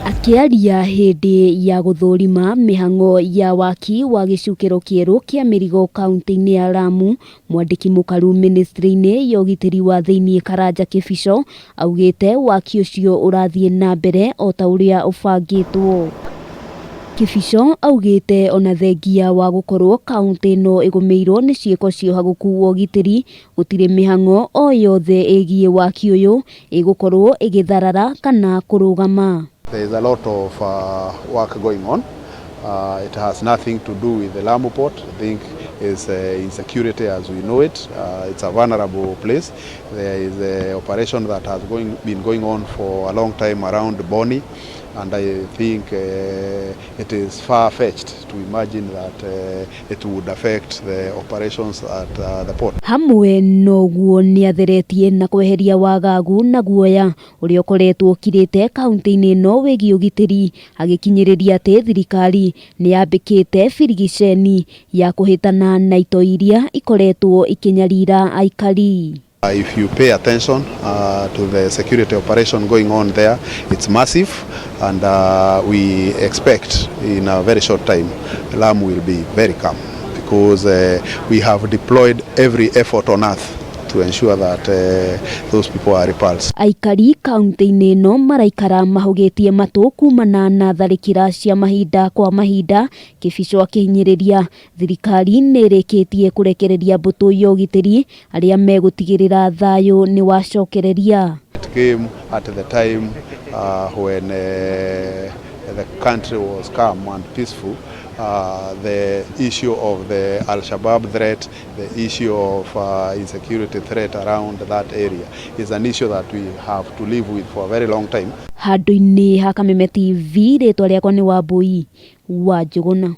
Akĩaria hĩndĩ ya gũthũrima mĩhang'o ya waki wa gĩcukĩro kĩerũ kĩa mĩrigo kaunti-inĩ ya Lamu, mwandĩki mũkaru mĩnĩstrĩ-inĩ ya ũgitĩri wa thĩinĩ Karanja Kĩbico augĩte waki ũcio ũrathiĩ na mbere o ta ũrĩa ũbangĩtwo. Kĩbico augĩte ona thengia wa gũkorwo kaunti ĩno ĩgũmĩirwo nĩ ciĩko cia ũhagũku wa ũgitĩri gũtirĩ mĩhang'o o yothe ĩgiĩ waki ũyũ ĩgũkorwo ĩgĩtharara kana kũrũgama. There is a lot of work going on. It has nothing to do with the Lamu port. I think it's insecurity as we know it. It's a vulnerable place. There is an operation that has been going on for a long time around Boni, and I think it is far-fetched to imagine that it would affect the operations at the port. Hamwe noguo nĩatheretie na kweheria wagagu na guoya ũrĩa ũkoretwo ũkirĩte kaunti-inĩ ĩno wĩgiĩ ũgitĩri, agĩkinyĩrĩria atĩ thirikari nĩyambĩkĩte birigiceni ya kũhĩtana na itoi iria ikoretwo ikĩnyarira aikari. If you pay attention to the security operation going on there, it's massive, and we expect in a very short time Lamu will be very calm because we have deployed every effort on earth to ensure that those people are repulsed. Aikari kaunti-inĩ ĩno maraikara mahũgĩtie matũ kumana na tharĩkĩra cia mahinda kwa mahinda. Kĩbico akĩhinyĩrĩria thirikari nĩ ĩrĩkĩtie kũrekereria mbũtũ ya ũgitĩri arĩa megũtigĩrĩra thayũ nĩ wacokereria. It came at the time when the country was calm and peaceful. The issue of the Al-Shabaab threat, the issue of insecurity threat around that area is an issue that we have to live with for a very long time. Handũ-inĩ ha Kameme TV, rĩtwa rĩakwa nĩ Wambui wa Njũgũna.